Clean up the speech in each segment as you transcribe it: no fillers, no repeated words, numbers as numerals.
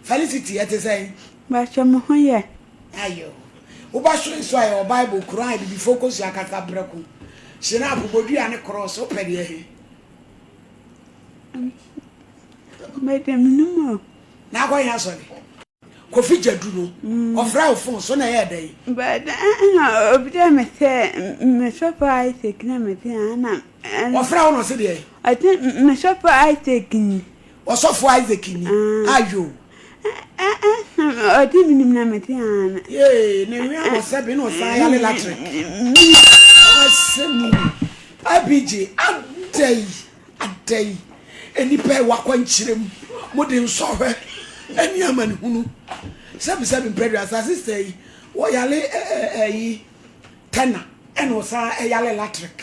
Felicity, ɛte sɛn? Mpakyɛ mo ho yɛ? Ayo. Woba soro nso a yɛwɔ Bible, Quran, Abibifoɔ kosua kasa prɛko, Hyinapo, bodua ne krɔɔs, wopɛ deɛ he? Mede menim o. Na akɔ he asɔre? Kofi Gyadu no, ɔfrɛ wo fon so na ɛyɛɛ dɛn? But ɛna obisaa me sɛ me sɔfo Isaac na mete ha na. Ɔfrɛ wo na ɔse deɛn? Ɔse me sɔfo Isaac ni. Ɔsɔfo Isaac ni? Ayo. Ɛna ɔse menim na mete ha no. Yee, ne nwe abɔ sɛbe na ɔsan yale latrik. Asɛm o. Abigye, adɛn? Adɛn, nnipa a ɛwɔ akwankyerɛ mu, mode nsɔhwɛ ne amanehunu sɛbisɛbi mprɛduasa. Sista yi, ɔyare ɛyi tɛna ɛna ɔsan ɛyare latrik.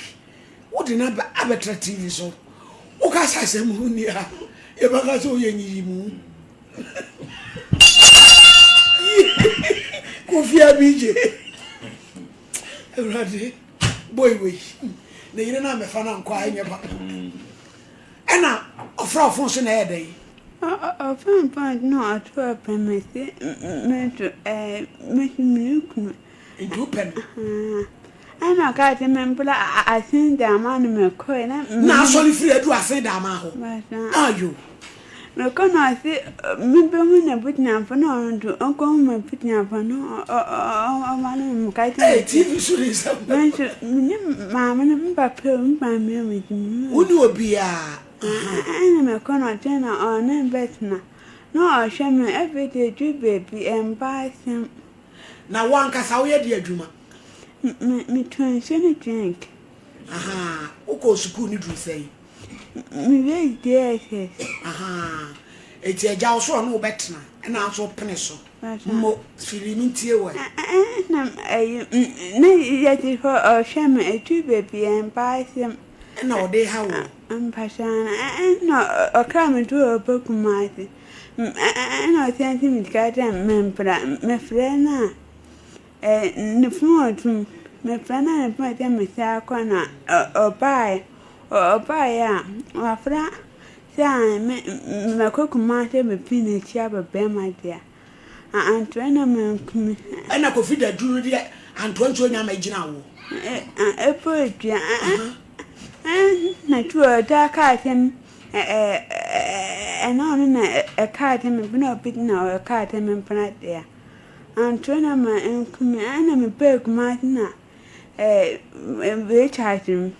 Wode no abɛtra TV so. Wokasa asɛm ho ni a, yɛbɛka sɛ woyɛ nyiyimu. Kofi Abigye. Awurade boy wei ne yere no amɛfa no ankɔ a ɛnyɛ papa ɛna ɔfrɛ ɔfon so na ɛyɛ dɛn? Ɔfon fon na ɔto ɔpɛ me se me nso ɛɛ me nso me ne kunu. Nti wopɛ no? Ɛna ɔkaa sɛ membra asen dama no mekɔe na. Na asɔre firi adu asen dama hɔ. Ayo. Mekɔ na ɔse mebɛhu n'abusuafo na ɔno nso ɔnkɔhu m'abusuafo no ɔma no meka kyerɛ Hey, TV so ne nsɛm. Me nso me ne maame no me papa o me maame o me nso me Wo ne obiara. Ɛna mekɔ na ɔkyerɛ na ɔne me bɛtena na ɔhwɛ me afei deɛ ɛduru baabi ɛmba asɛm. Na wo ankasa woyɛ deɛ adwuma? Me metɔn nsuo ne drink. Ahaa, wokɔɔ sukuu no duru sɛn? Mewiee JSS. Ahaa, enti agya wo so ɔne wo bɛtena, ɛna nso wopene so. Mo, firi me ntie wɔ. Ɛna ɛyi, ne yɛte hɔ ɔhwɛ me, ɛduru baabi ɛmpa asɛm. Ɛna ɔde ha wo. Mpakyɛ ɛna ɔkra me to ɔba Kumasi. Ɛna ɔsan si me sika sɛ mempra, mefrɛ no a. Ne fon ɔtum. Mefrɛ no a ne fon sɛ mesan akɔ na ɔbaeɛ. Ɔbaeɛ a, wafra sɛ me mɛkɔ Kumasi abɛpii n'akyi aba bɛrima deɛ a, antoa na manku me. Ɛna Kofi Dadu no deɛ antoa nsuo nya ma gyina wo. Ɛbɔ dua. Ɛna tu ɔtaa kaa sɛ ɛna ɔno na ɛkaa sɛ mempena obi na ɔkaa sɛ mempena deɛ a. Anto na ma enku me ɛna me baa Kumasi na eh, Richard no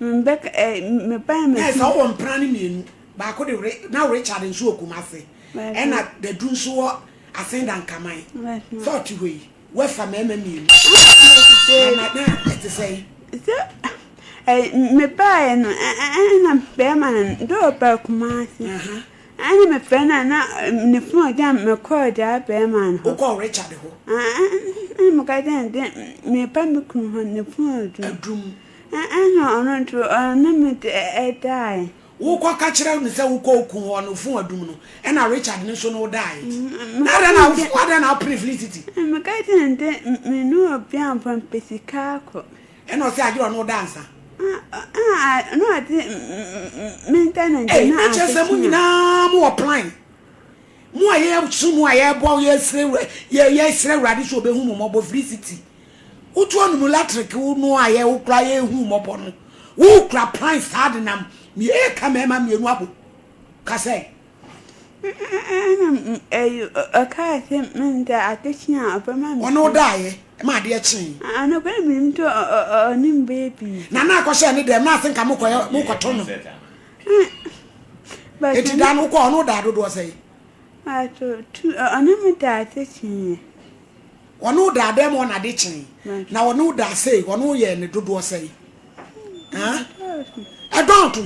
me bɛ eh, me baa me. Nɛ sɛ wowɔ mpena no mienu baako de na Richard nso wɔ Kumasi ɛna Dadu nso wɔ Asen Dankaman sɛ ɔte hɔ yi wafa mɛɛma mienu na na ɛte sɛn? Sɛ eh, me baeɛ no ɛna bɛɛma no dɛ ɔbaa Kumasi. Ɛna mefrɛ no a na ne phone da mekɔɔ daa bɛrima no hɔ. Wokɔɔ Richard hɔ? Ɛna meka kyerɛ no dɛ mereba me kunu hɔ ne phone adum. Adum. Ɛna ɔno nso ɔne me daeɛ. Wokɔ ka kyerɛ no sɛ wokɔ wo kunu hɔ no phone adum no ɛna Richard no nso ne wo daeɛ. Na adɛn na adɛn na wopene Felicity? Meka kyerɛ no dɛ me ne obiara mfa mpɛ sika akɔ. Ɛna ɔsɛ agye ɔno da ansa. Na ɔde me nta na nti na kyerɛ sɛ mo nyinaa mo wɔ plan. Mo a yɛ som a yɛbɔ yɛsrɛ yɛ yɛsrɛ Awurade sɛ ɔbɛhu mo mmɔbɔ Felicity. Wotu anum latrik wo no a yɛ wo kura yɛhu mmɔbɔ no. Wo kura plan saa de nam yɛka mmarima mmienu abɔ. Kasɛ. Ɛna ɛyi ɔkaa sɛ menda ade kye a ɔbɛma me. Ɔne wo daeɛ ma adeɛ kyee. Ɔno koraa menim sɛ ɔne me bɛyɛ pii. Na na akɔhyɛ ne dɛm na ase nka mokɔyɛ mokɔto no. Eti da no wokɔ ɔne wo daa dodoɔ sɛn? Ato tu ɔne me daa ade kyeeɛ. Ɔne wo daa dɛm ɔna ade kyee na ɔne wo daa sei ɔne wo yɛɛ ne dodoɔ sɛn? Ɛdɔɔto.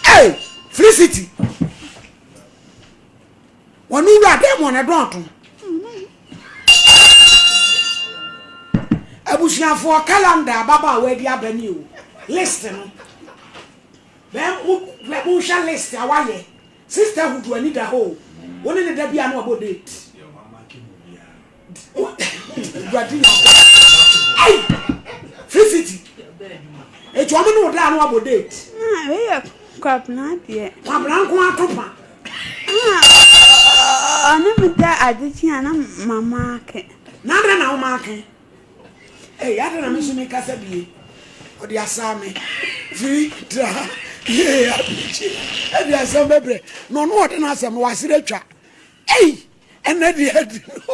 Hey, Felicity. Wɔn wura dɛm wɔn ɛdɔɔto. Abusuafoɔ calendar ababaawa di aba ni o. List no. Bɛn mo monhwɛ list a wayɛ. Sister Hudu ani da hɔ o. Wo ne ne da bi a na wabɔ date. Awurade Nyankopɔn. Ai! Free city. Eti wɔn ne wo da a na wabɔ date. Ah, wei yɛ kwabena deɛ. Kwabena nko ato pa. Ah, Ade kye a na mamaake. Na adɛn na womaake? Ei, adɛn na me nso mekasa bie? Ɔde asaa me firi tra ha. Yee, abikyi. Ɛde asɛm bɛbrɛ. Na ɔno ɔde n'asɛm no wasere atwa. Ei, ɛnɛ deɛ adi no.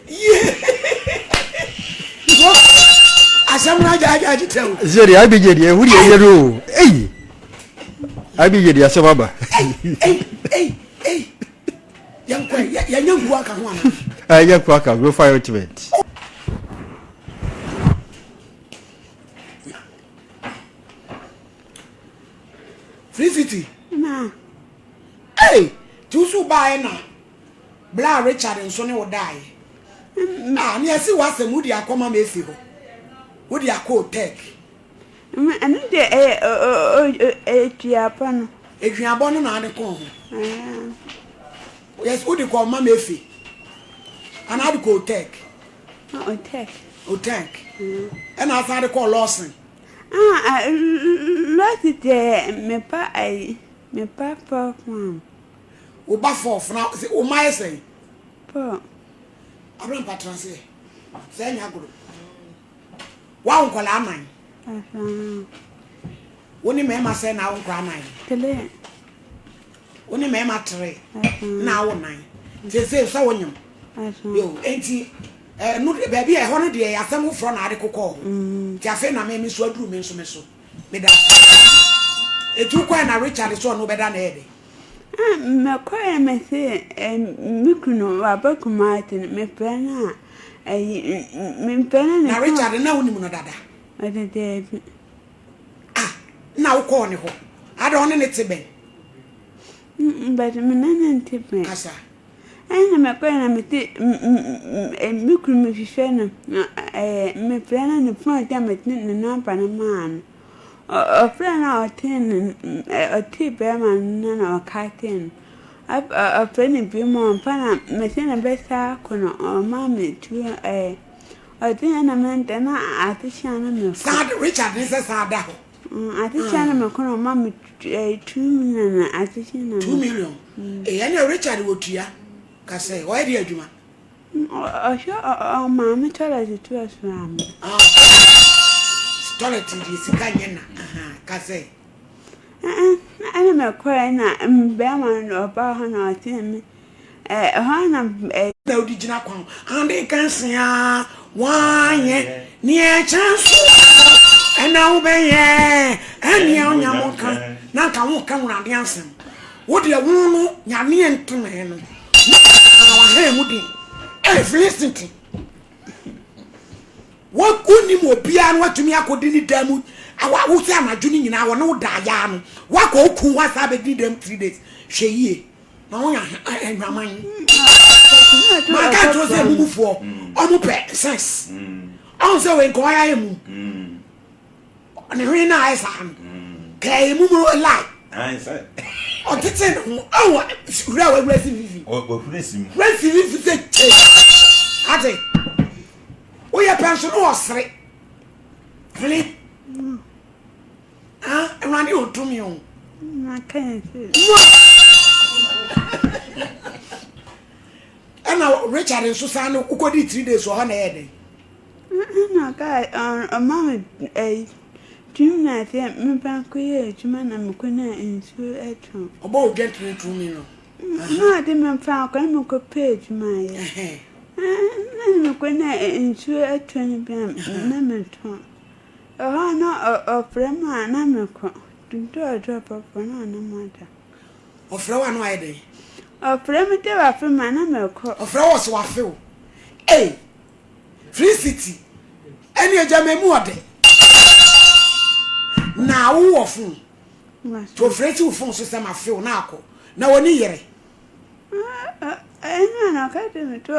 Yee. Asɛm no agya agya agye tɛw. Sɛ deɛ abigye deɛ ehu deɛ ɛyɛ no o. Ei, abigye deɛ asɛm aba. Ei, ei, ei, ei. Yɛnkɔ yɛnyɛ nkuo aka ho anaa? Ɛnyɛ nkuo aka ho, fire ointment. Free City. Na. Hey, ti wo so baeɛ na Bla Richard nso ne wo daeɛ. Ah, ne yɛsi w'asɛm wode akɔma ma efi hɔ. Wode akɔ Otec. Ɛno deɛ ɛyɛ aduabɔ no. Aduabɔ no na ade kɔɔ ho. Yes, wode kɔɔ Mama Efe. Anaa ade kɔɔ Otek. Otek. Otek. Ɛna asan de kɔɔ Lawson. Ah, Lawson deɛ mepa ayi, mepa fourth one. Wo ba fourth na wo mma yɛ sɛn? Four. Abena mpatra seɛ. Sɛ ɛnyɛ agorɔ. Woawo nkwadaa anan. Wo ne mmarima sɛn na awo nkwadaa nan? Three. Wo ne mmarima three na awo nan. Sese sɛ wonyam. Yo, enti ɛno baabi a ɛhɔ no deɛ asɛm foforɔ na ade kokɔɔ ho. Mm. Nti afei na me me so aduru me nso me so. Meda ase. Etu kɔɛ na Richard sɛ ɔno bɛda na ɛyɛ dɛ. Ah, mekɔɛ mese me kunu waba Kumasi no mefrɛ no a Ayi, mempɛ no ne Na Richard, na wonim no dada? Ɔde daabi. Ah, na wokɔɔ ne hɔ? Ada ɔne ne te bɛn? But me ne no nte bɛn. Kasa. Ɛna mekɔɛ na mete me kunu mehwehwɛ no, ɛɛ mefrɛ no ne phone sɛ mete ne nɔmba no maa no. Ɔfrɛɛ no a ɔtee ne ɔtee bɛrima no nne na ɔkatee no. Ɔfrɛ no bio ma ɔmfa na mese no bɛsa akɔ no ɔma me tuo ɛɛ ɔde yɛn na me nda na adekyea no mekɔ. Saa Richard ne sɛ saa da hɔ. Adekyea no mekɔ na ɔma me 2 million na adekyea na. 2 million. Ee ɛnna Richard wɔ tua kasɛ ɔyɛ de adwuma. Ɔhwɛ ɔmaame toilet to ɛso ama. Ah, toilet deɛ sika nyɛ na kasɛ. Ɛna mekɔɛ na bɛrima no ɔbaa hɔ na ɔtee me ɛhɔ na. Na wode gyina kwan ade kɛse wanyɛ neɛ ɛkyɛn so ɛna wobɛyɛ ɛnea onyam ka na nka woka wurade asɛm wodeɛ wo no nyaneɛ ntomɛ no na wahɛn mu den ɛyɛ Felicity wonim obiara no watumi akɔdi ne dan mu wo sɛ anadwo no nyinaa wɔne wo daayaa no woakɔ wo kun hɔ asa bɛdi ne dan mu 3 days. Hwɛ yie na wonya ahwaman. Maka nkyerɛ sɛ mumufoɔ ɔmo pɛ sex. Ɔho sɛ wei nka ɔyɛ ayɛ mu ne hwene no ayɛ saa no kɛɛ mu mu lie ɔtete ne ho. Ɔho wura a wawura si fifi wura si fifi sɛ kye ate woyɛ pɛ nso ne ɔsere hwene. Ah, Awurade ɔtumi o. Ɛna Richard nso san no wokɔdii 3 days wɔ hɔ na ɛyɛ dɛn? Ɛna ɔkaa ɔma me ɛyi 2 million sɛ memfa nkɔyɛ adwuma na mekɔnya nsuo ɛtɔn. Ɔbɔ wo dwantene 2 million. Na ɔde me mfa nkɔ na mekɔpɛ adwuma yɛ. Na mekɔnya nsuo ɛtɔn bi a na metɔn. Ɛhɔ a na ɔfrɛ me a na mekɔ. Dɔɔdɔɔ papa na ɔne me ada. Ɔfrɛ wo a na wayɛ dɛn? Ɔfrɛ me dɛ wafe me a na mekɔ. Ɔfrɛ wo ɔse wafe wo. Ei! Free City ɛne agya ma emu ɔdɛ. Na wo wɔ phone. Nti ɔfrɛ si wo phone so sɛ mafe wo na akɔ. Na w'ani yere. Ɛna na ɔka kyerɛ me sɛ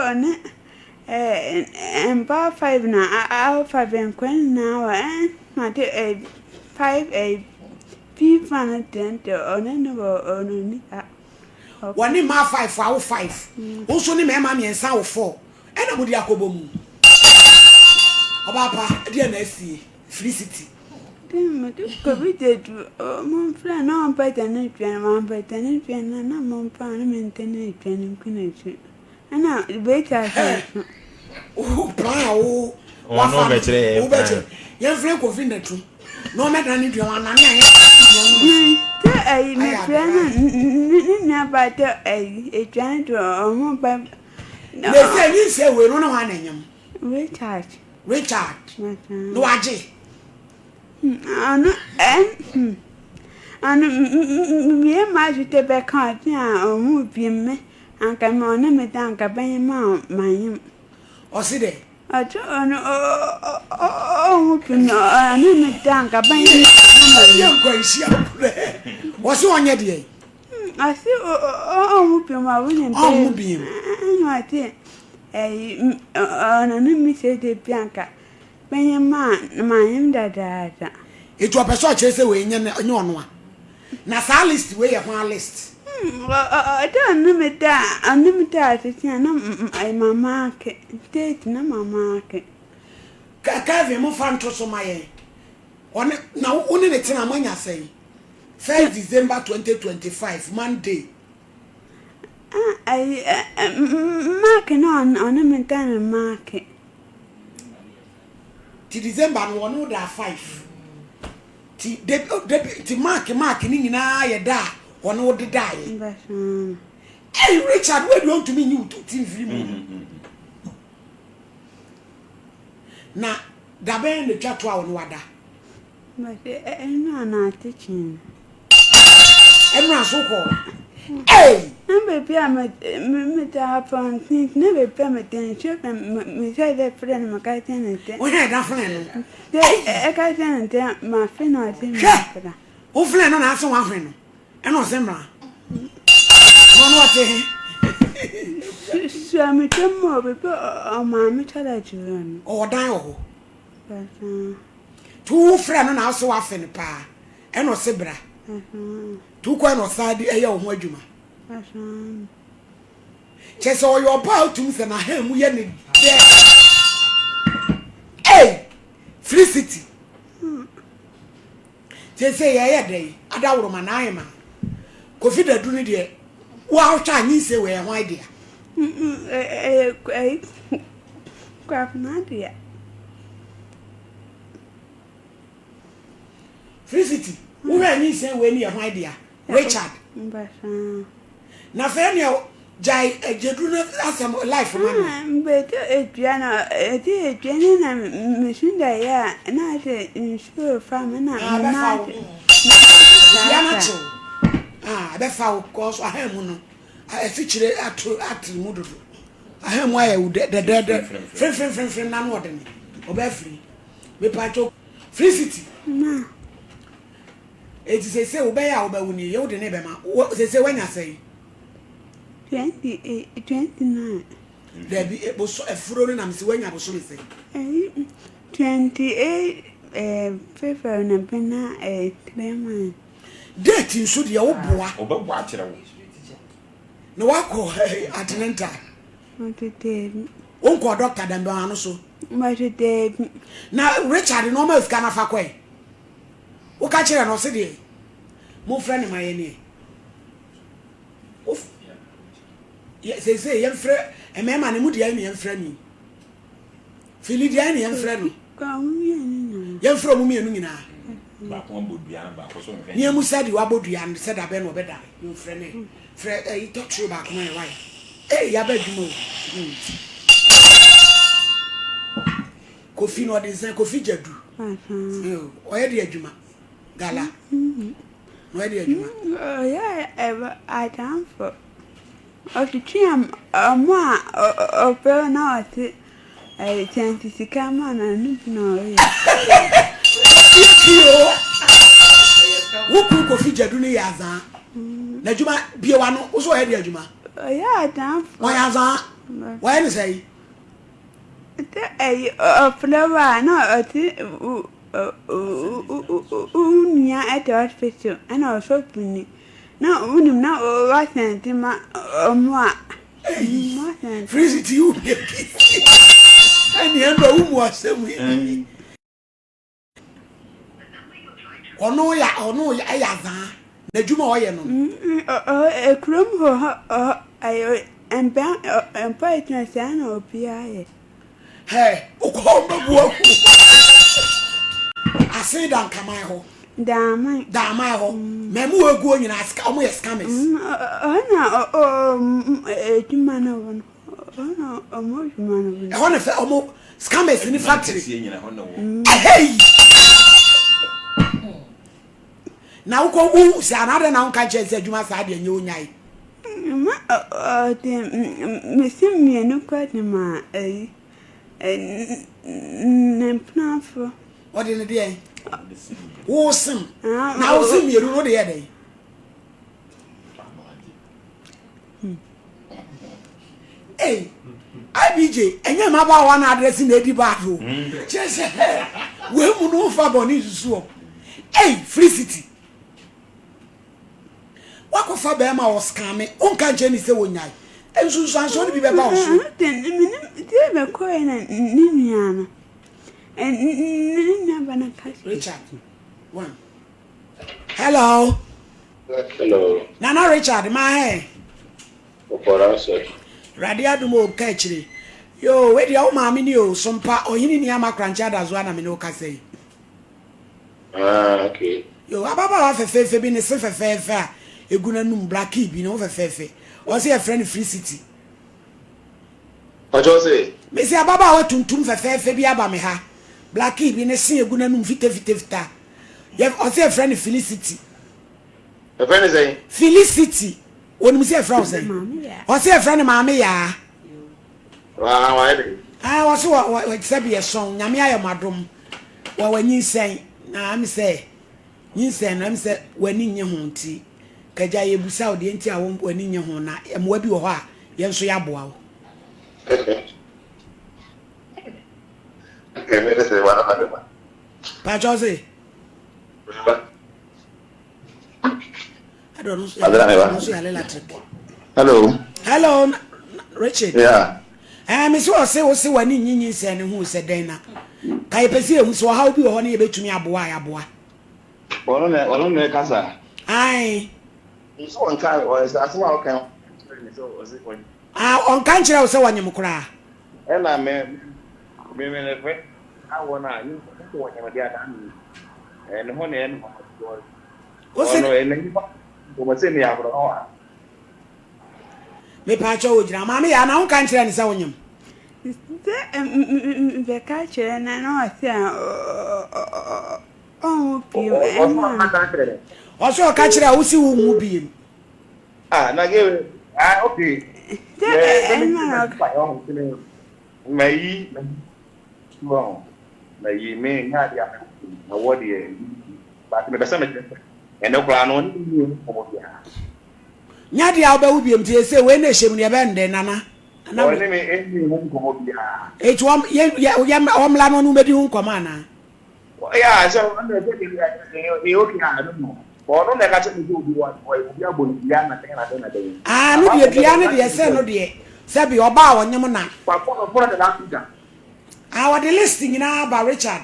ɔne mbaa five na awo five nkwa nyinaa wɔ ɛna de five fifa no deɛ deɛ ɔne no wɔ ɔno ni ha. Wɔne mmaa five awo five. Wo nso ne mmarima mmiɛnsa awo four. Ɛna mode akɔbɔ mu. Ɔbaa pa, ɛdeɛn na asie? Felicity. Mede kɔbi dedu momfrɛ na ɔmpɛgya ne dwan, wampɛgya ne dwan na na momfa no mentɛ ne dwan nku n'akyi. Ɛna beta so. Wo plan a wo wafa no wobɛkyerɛ yɛmfrɛ Kofi Nnatu na ɔmɛdane ne dua wanane a yɛ sɛ ɛyi mefrɛ no ne nua ba tɛ ɛyi aduane de ɔmo ba na sɛ nyinsɛ wei no ne hwan na ɛnyam Richard Richard na wagye ɔno ɛn ɔno mmie ma ahwetɛ bɛka ɔte a ɔmo bi me Anka me ɔne me da anka bɛyɛ ma manyem. Ɔse dɛ. Ɔte ɔno ɔho pi no ɔne me da anka bɛyɛ ma manyem. Yɛ nkwanhyia korɛ. Ɔse ɔnyɛ deɛ. Ɔse ɔho pi mu a wonim bɛyɛ. Ɔho bi mu. Ɛna ɔte ɛyi ɔno ne me sɛ de bi anka bɛyɛ ma manyem dadaada. Eti ɔpɛ sɛ ɔkyerɛ sɛ wei nyɛ ɔno a. Na saa list wei yɛ hwan list? Ɔdɛ ɔne me da ɔne me da tete a na mama ake date na mama ake. Kevin mo fa nto so ma yɛn. Ɔne na wo ne ne tena mo anya sɛn? First December 2025 Monday. Ah ayi Mark na ɔne me da no Mark. Ti December no ɔne wo da 5. Ti dabi oh dabi ti mark mark ne nyinaa yɛ da a ɔne wo dedaeɛ. Ɛy Richard wo deɛ ɔntumi nyi wo ti mfiri mu. Na da bɛn na twa to a ɔne wada? Ɛno a na ate kyee. Ɛno a so kɔɔ. Ɛy! Na baabi a meda apɔnten na baabi a meda nsuo bɛn mesɛ dɛ frɛ no meka kyerɛ no sɛ. Wohwɛ da frɛ no. Sɛ ɛka kyerɛ no sɛ mafe no ɔse mmra. Hwɛ! Wo frɛ no na ase wahwe no ɛna ɔse mmra. Na ɔno ɔte he? Sua me dwom mu baabi ɔmaame toilet wɔ no. Ɔwɔ dan wɔ hɔ. Nti wo frɛ no na ase wafe no paa ɛna ɔse bra. Nti wokɔɛ na ɔsan de ɛyɛ wo ho adwuma. Kyɛ sɛ ɔyɛ ɔbaa a wotumi sɛ n'ahan mu yɛ ne dɛ. Ei! Free city. Seesei yɛyɛ dɛ yi, adaworoma na ayɛ ma. Kofi Dadu no deɛ, woahwɛ a nyinsɛn wei ɛho idea. Ɛyɛ Kwabena dea. Free city, wohwɛ a nyinsɛn wei ne yɛ hwan dea? Richard. Na afei nea gyae agyeduru no asɛm life ma no. Mbɛtɔ edua na ɛde edua no na mesu da yɛ a na asɛ nsuo fa me na mema ase. Dua no akyew. Ah, ɛbɛfa wo kɔɔ so ahan mu no. Afikyire ato atere mu dodo. Ahan mu ayɛ wo dɛdɛɛdɛ. Fremfremfremfrem na no ɔde no. Ɔbɛfiri. Mepatwo Free city. Ma. Eti sese wobɛyɛ a wobɛwo ni yɛ wode ne bɛma wo sese wanya sɛn. 28 29. Dabi boso afuro no na mese wanya bosome sɛn. Ɛyi 28 eh, February na bɛna eh, 3 months. Date nso deɛ woboa. Ɔbɛbɔ akyerɛ wo. Na wakɔ eh, antenatal. Mate daabi. Wonkɔɔ doctor dɛm ano so. Mate daabi. Na Richard na ɔma sika no afa kɔe. Woka kyerɛ no ɔse deɛ momfrɛ no ma yɛn ɛ. Seesei yɛmfrɛ mmarima no mu deɛ ne yɛmfrɛ no yi. Fili deɛ ne yɛmfrɛ no. Yɛmfrɛ ɔmo mmienu nyinaa. Ne emu sɛ deɛ wabɔ dua no sɛ dabɛn na ɔbɛdare. Yɛmfrɛ no frɛ ɛyi tɔtoro baako ma yɛ wae. Ee yaba adwuma o. Hmm. Kofi na ɔde nsa Kofi Gyadu. Ɔyɛ de adwuma. Gala. Na ɔyɛ de adwuma. Ɔyɛ ɛbɛ adanfo. Ɔtwetwe ɔmo a ɔpɛ na ɔte ɛyɛ kyɛnse sika ma no ɛno bi na ɔyɛ. Yɛ pii o. Wo kunu Kofi Gyadu no yɛ azaa. N'adwuma bie w'ano. Wo so ɔyɛ de adwuma. Ɔyɛ adanfo. Ɔyɛ azaa. Wɔyɛ ne sɛn? Sɛ ɛyɛ ɔfrɛ wo a na ɔte wo nua ɛte hospital ɛna ɔsɔfo ni na wonim na wasɛnte ma ɔmo a Felicity yi wo bie kisi ɛne ɛnura wo mu asɛm yi ɔno yɛ ɔno yɛ ɛyɛ azaa n'adwuma a ɔyɛ no. Ekurom hɔ hɔ ɛyɛ. Mpɛ mpae tena saa na obiara yɛ. Hɛ wokɔ hɔ mbɛbu ahu. Asen da nkaman hɔ. Daaman. Daaman hɔ. Mɛmu wɔ eguo nyinaa sika ɔmo yɛ scammers. Ɛhɔ na adwuma no wɔ no. Ɛhɔ na ɔmo adwuma no wɔ no. Ɛhɔ na fɛ ɔmo scammers ni factory. Ɛhɛyi. Na wokɔ wohu sɛ anaa dɛn na wonka nkyerɛ sɛ adwuma saa deɛ nyɛ onyae. Ma ɔde mese mmienu kɔ de ma ayi ne mpenafo. Ɔde ne deɛn? Wo sem. Na wo sem mmienu no wode yɛ dɛn? Ei, IBJ, ɛnyɛ mmabaawa na adrɛse na edi bad o. Kyerɛ sɛ, wei mu no wofa bɔne nsusu wɔn. Ei, Free City. Wakɔfa bɛrima a ɔskame, wonka nkyerɛ ne sɛ wɔnyae. Nsunsuansoɔ no bi bɛba wo so. Deɛ bɛkɔɛ na ne nua no, ne nua ba no ka. Richard, one. Hello. Hello. Nana Richard, ma hɛ. Ɔkɔra sɛ. Awurade adom o, ka akyire. Yoo, wei deɛ wo maame ni o, Sompa, ɔhene ni ama Korankye Adazoa na me ne wo kasa yi. Ah, okay. Yoo, ababaawa fɛfɛɛfɛ bi ne se fɛfɛɛfɛ a egu n'anum, blackie bi, ne ho fɛfɛɛfɛ. Ɔse yɛfrɛ no Free City. Ɔkyɛ ɔse? Mese ababaawa tuntum fɛfɛɛfɛ bi aba me ha, blackie bi, ne se egu n'anum fitafitafita. Yɛ, ɔse yɛfrɛ no Felicity. Yɛfrɛ no sɛn? Felicity. Onim sɛ yɛfrɛ wo sɛn? Ɔse yɛfrɛ no Maame Yaa. Waa, wayɛ dɛn? Ah, ɔse wɔ, wɔ, sɛbi ɛsɔn, Nyame ayɛ mo adom. Wɔ, wanyinsɛn, na ɛm sɛ, nyinsɛn no, ɛm sɛ w'ani nnye ho nti, kagya yɛbusa wo deɛ nti a wo, w'ani nnye ho, na mmoa bi wɔ hɔ a, yɛn nso yɛaboa wo. Pakyɛ ɔse. Hello. Hello, Richard. Yeah. Eh, me so ɔse wo se w'ani nyi nyinsɛn no ho sɛ dɛn na ka yɛpɛ sɛ yɛhu sɛ ɔhaw bi wɔ hɔ ne yɛbɛtumi aboa a yɛaboa. Ɔno na ɔno na ɛkasa. Ae. Nso ɔnka ɔsɛ asɛm a ɔka sɛ ɔse ɔnyem. Ah, ɔnka nkyerɛ wo sɛ wɔnyem koraa. Ɛna me me me ne fɛ awɔ no a ne sɛ wɔnyem deɛ adaa me ɛne ho na ɛne ho ɔno ɛna nipa wɔn sɛ ne aborɔ hɔ a. Mepaakyɛ wo gyina maame yɛ ana wonka nkyerɛ ne sɛ wonyem. Sɛ bɛka kyerɛ no na ɔsɛ ɔnwo biem ɛna. Ɔsɛ ɔka kyerɛ a wosi wo nwo biem. Ah na ge ah okay. Sɛ ɛna ɔka. Mayi mayi mayi me nya adeɛ a mɛwɔ deɛ but mepɛ sɛ mekyerɛ sɛ ɛno koraa no ɔne me nni ho nkɔmmɔ biara. Nya deɛ a wobɛwo biom nti ɛsɛ wei na ɛhyɛ mu no yɛbɛyɛ no dɛn nana? Ɔne me nni ho nkɔmmɔ biara. Eti wɔn yɛ yɛ yɛ ɔmmla no ɔne wo bɛdi ho nkɔmmɔ anaa? Yeah, sɛ ɔno sɛ deɛ ɛyɛ okay a I don't know. Ɔno na ɛka kyerɛ me sɛ obi wɔ obi abɔ no dua na dɛn na dɛn na dɛn. Ah no deɛ dua no deɛ sɛ no deɛ sɛbi ɔbaa a ɔnyem na. Wakɔ no fɔlɔ de last week a. Ah ɔde list nyinaa aba Richard.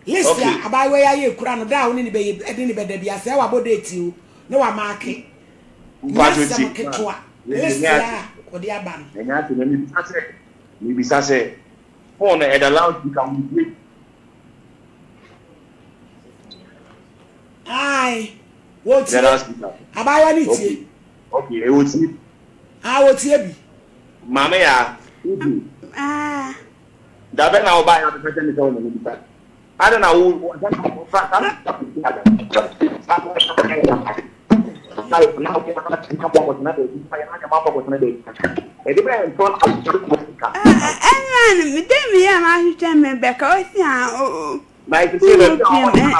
List a abaayewa yi ayɛ ekura no da a wo ne no bɛyɛ ɛde ne bɛda bi asɛɛ wabɔ date o ne wamaake. Nyɛ asɛm ketewa list a ɔde aba no. Ɛnyɛ asɛm mebisa sɛ mebisa sɛ phone no ɛda loud speaker wo tie. Ae wɔtie abaayewa no tie. Okay wɔtie. Ah wɔtie bi. Maame ya wotie. Ah. Dabɛ na ɔbaa yɛ abɛka kyɛ ne sɛ ɔnyɛ ne bisa. Ada na wo wo na wo fa sa na ada. Sa na na na wo na bɔ kɔtena baabi fa yɛ na nyɛ ma kɔ kɔtena baabi. Ɛde bɛyɛ ntɔ na wo ka. Ɛnna no mede me yam ahwehwɛ me bɛka ɔsi a o. Na ɛsɛ sɛ baabi a wɔn na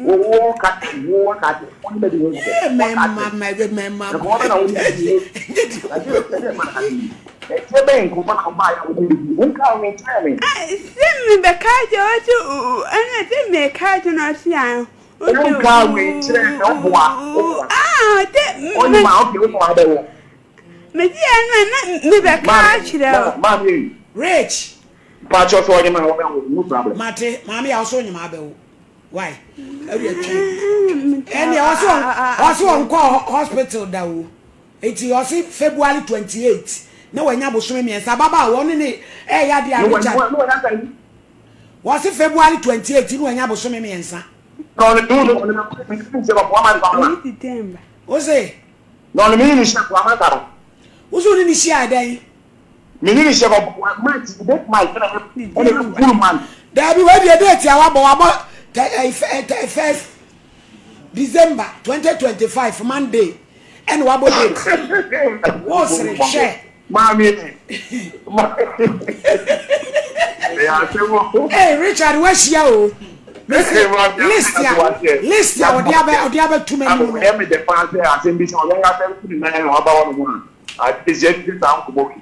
wo wo ka wo ka wo ne baabi wo nkɔ. Mɛma mɛma nkɔmɔ bɛ na wo ne baabi wo. Ɛkyɛ bɛn nkɔmɔ na wo ba yɛ wo ne baabi wo nka wo nkyerɛ me. Sɛ me bɛka kyerɛ ɔsi ɛnna sɛ meka kyerɛ no ɔsi a. Wo nka wo nkyerɛ me wo boa wo boa. Ah ɔte. Ɔnyima okay wo boa bɛwɔ. Medi ɛno a na mebɛka akyerɛ wo. Maame ei. Rich. Mpakyɛw sɛ ɔnye maa wɔbɛwo no problem. Mate, maame a ɔsɛ ɔnye maa bɛwo. Why? Ɛdeɛ twɛn. Ɛnneɛ ɔsɛ ɔsɛ ɔnkɔ hospital da o. Eti ɔsɛ February 28. Na wanya bosome mmiɛnsa. Ababaawa ɔne ne ɛyɛ adeɛ a Richard. Wɔse February 28 na wanya bosome mmiɛnsa. Wose. Na ɔne me ne ne hyia kɔ amanta no. Wose wo ne ne hyia dɛn? Me ne ne hyia kɔ month date month ɛna ɛna full month. Daabi wei deɛ date a wabɔ wabɔ tɛ first December 2025 Monday ɛna wabɔ date. Wosere hwɛ. Maame. Ɛyɛ asɛm o. Hey Richard wahyia o. Mese list a list a ɔde abɛ ɔde abɛto m'anim no. Ɛyɛ me dɛ paa sɛ asɛm bi sɛ ɔyɛ asɛm si ne nan na waba hɔ nom a ade sɛ ɛde saa nkɔmmɔ wi.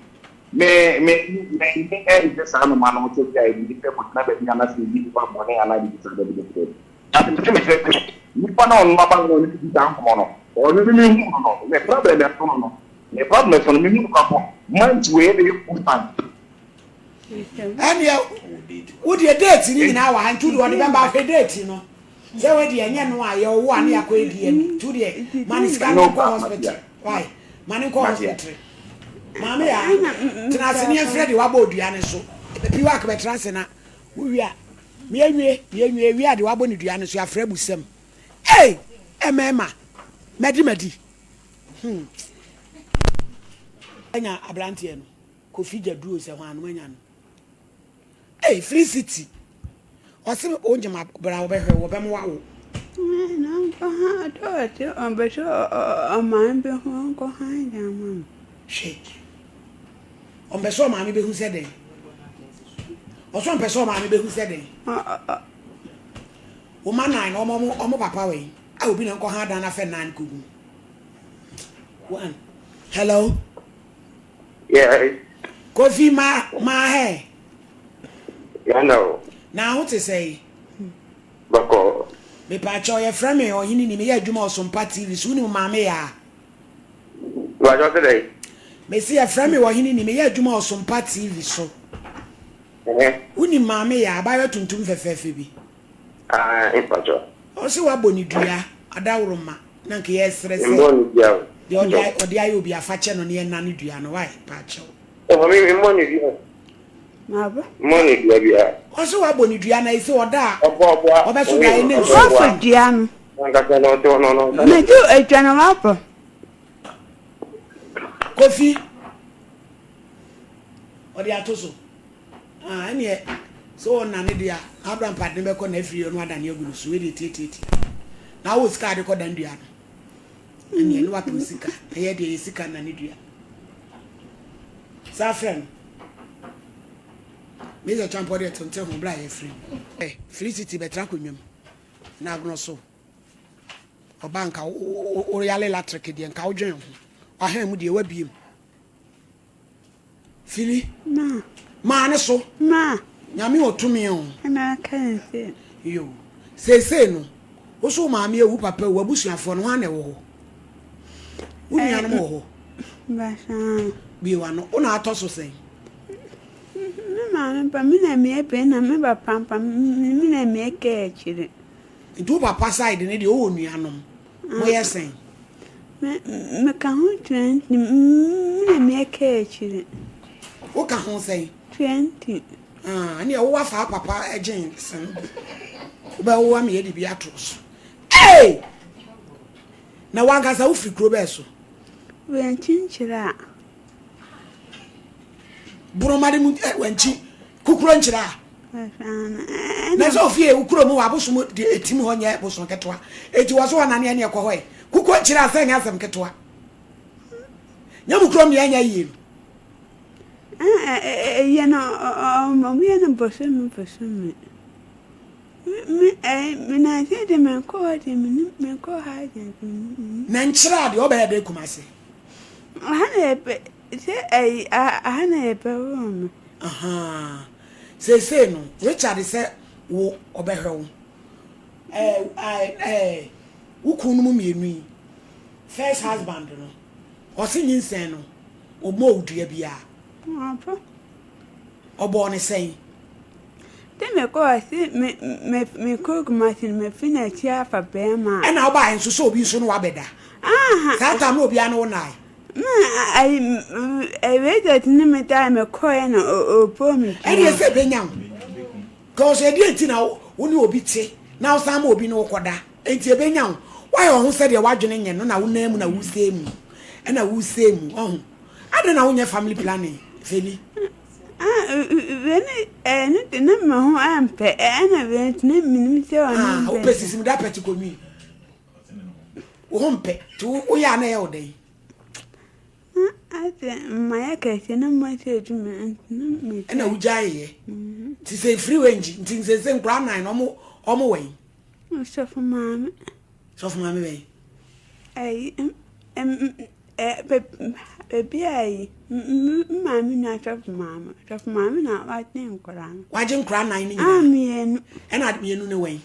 Me me me me ɛnhwɛ saa noma no sɛ bi a ebi sɛ kɔtena baabi anaasɛ ebi nipa bɔne anaa biribi saa dabi dabi dabi. Na mepɛ sɛ mekyerɛ sɛ nipa na ɔno aba no ɔne me di saa nkɔmmɔ no ɔno ne me hu no no me problem ɛso no no me problem ɛso no me hu no kakɔ month wei ɛbɛyɛ full month. Ɛneɛ wo deɛ date no nyinaa wɔ ha nti wo deɛ ɔde bɛba ahwɛ date no sɛ wo deɛ ɛnyɛ no a yɛ ɔwo a ne yɛakɔ yɛ DNA nti wo deɛ ma ne sika no nkɔ hospital why ma ne nkɔ hospital maame ya tena ase ne yɛmfrɛ deɛ wabɔ odua no so piwak bɛtena ase na wowie a meɛnwie meɛnwie wie a deɛ wabɔ ne dua no so yɛafrɛ busɛm ei ɛmɛɛma madi madi hmm anya aberanteɛ no Kofi Gyaduro sɛ hwan no manya no ei Felicity ɔse wo nyem bra wɔbɛhwɛ wo wɔbɛma wawo. Na nkɔ ha ɔtɔ ɔte ɔbɛsɛ ɔmaame bɛhu ɔnkɔ ha gya ama me. Hwɛ ɔmpɛ sɛ ɔmaame bɛhu sɛ dɛn ɔsɛ ɔmpɛ sɛ ɔmaame bɛhu sɛ dɛn wo ma nan no ɔmo ɔmo papa wɔ yi a obi na nkɔ ha dan afɛ nan kogu one hello. Yes. Kofi ma ma hɛ. Yana o. Na ho te sɛe? Bɔkɔ. Mepaakyɛw yɛfrɛ me ɔhene ni meyɛ adwuma Ɔsompa TV so wonim maame yaa? Mepaakyɛw sɛ dɛn? Mese yɛfrɛ me ɔhene ni meyɛ adwuma Ɔsompa TV so. Wonim maame yaa abaayewa tuntum fɛfɛɛfɛ bi. Ah, mpakyɛw. Ɔse wabɔ ne dua adaworoma na nka yɛsrɛ sɛ Mbɔ ne dua o. deɛ ɔde ayɛ ɔde ayɛ obi afa kyɛ no na yɛnna ne dua no wai pakyɛw. Oh me mbɔ ne dua. Mabɔ. Mbɔ ne dua biara. Ɔse wabɔ ne dua na ese ɔda a Ɔbɔ ɔboa. ɔbɛso daeɛ ne nsu. Wabɔ dua no. Ankasa na ɔte hɔ no ɔno ɔnka. Mete dua no wabɔ. Kofi ɔde ato so. Ah, ɛneɛ sɛ ɔnane deɛ a, na Abraham pade no bɛkɔ n'afiri no adane agu no so. Wei deɛ tiatiatia. Na wowɔ sika a de kɔdan dua no. Ɛneɛ ne wapɛ sika. Ɛyɛ deɛ yɛ sika nane dua. Saa frɛ no. Mesa Champɔ deɛ tente ho bla yɛfrɛ mu. Eh, Felicity bɛtena akonnwa mu. Na agorɔ so. Ɔba nka woyale latric deɛ nka wodwen ho. Wahan mu deɛ wabiem. Fili. Ma. Maa ne so. Ma. Nyame wɔ tumi o. Ɛna aka ne sɛ. Yo. Seesei no, wo so wo maame awu, papa awu, abusuafoɔ no, hwan na ɛwɔ hɔ? Wo nuanom wɔ hɔ? Basaa. Bue w'ano. Wo na atɔ so sɛn? Me maame ba, me na meyɛ panin na me papa mpa, me na meyɛ kaa akyire. Nti wo papa side no deɛ wowɔ nuanom? Moyɛ sɛn? Me meka ho 20, me na meyɛ kaa akyire. Woka ho sɛn? 20. Ah, ɛneɛ wowa faa papa gyen sen bi. Wobɛwowa me yɛde bi ato so. Hey! Na wankasa wofiri kuro bɛɛ so? Wankyi nkyerɛ a. Borɔmade mu eh, wankyi kukuro nkyerɛ a. Na sɛ ofie wo kurom wɔ abosom de etim hɔ nyɛ bosom ketewa. Eti wɔ so wɔ nane ɛne ɛkɔ hɔ ɛ. Kukuo nkyerɛ a sɛ nyɛ asɛm ketewa. Nyɛ mo kurom deɛ ɛnyɛ yie no. Ɛyɛ no ɔmo yɛ no bosome bosome. Me me nansi de me nkɔ hɔ de me me nkɔ ha de. Na nkyerɛ a deɛ ɔbɛyɛ de Kumasi. Aha na yɛpɛ sɛ ɛyi aha na yɛpɛ wɔ no. Ahaa seesei no Richard sɛ wo ɔbɛhwɛ wo ɛɛ ɛɛ wo kunu no mu mmienu yi first husband no ɔse nyinsɛn no ɔmmɔɔ wo dua biara. Ɔbɔ. Ɔbɔɔ ne sɛn? Sɛ mekɔɔ se me me mekɔ Kumasi no mefi n'akyi afa bɛrima a. Ɛna wobaeɛ nso sɛ obi nso ne wo abɛda. Aha. Saa time no obiara ne wo nnae. Ma ayi ɛwɛtɛt ne me taa me kɔɛ na ɔpɔ me tuo. Ɛdeɛ sɛ ɛbɛnya wo. Cause ɛdeɛ nti na wo ne obi te na wosan ma obi ne wo kɔda. Enti ɛbɛnya wo. Woayɛ wo ho sɛdeɛ w'adwene nyɛ no na wo nan mu na wosɛe mu. Ɛna wosɛe mu. Ɔho. Adɛn na wonyɛ family planning, Feli? Ah, wei ne ɛno de na me ho ampɛ ɛna wei nso na menim sɛ ɔno Ah, mpɛ. wopɛ sisim da pɛte kɔnwi. Wo ho mpɛ. Nti woyɛ a na ɛyɛ wo dɛn? Na asɛ mayɛ kɛse na mahyɛ adwuma nti na megyae. Ɛna wogyaeeɛ. Nti sɛ ɛfiri wei ngyi nti nsese nkoraa nan no ɔmo ɔmo wɛn? Sɔfo maame. Sɔfo maame bɛn? Ɛyi ɛm ɛ baabi a yi m maame nua sɔfo maame sɔfo maame na wagye nkoraa no. Wagye nkoraa nan no nyinaa? Ah mmienu. Ɛna mmienu no wɛn?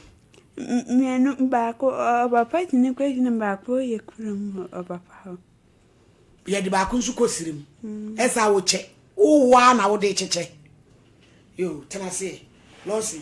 Mmienu baako ɔpapa gyina kɔ gyina baako yɛ kurom ɔpapa hɔ. Yɛde baako nso kɔ sirim. Ɛsɛ a wokyɛ. Wowɔ a na wode kyekyɛ. Yo, tena ase. Lɔsi.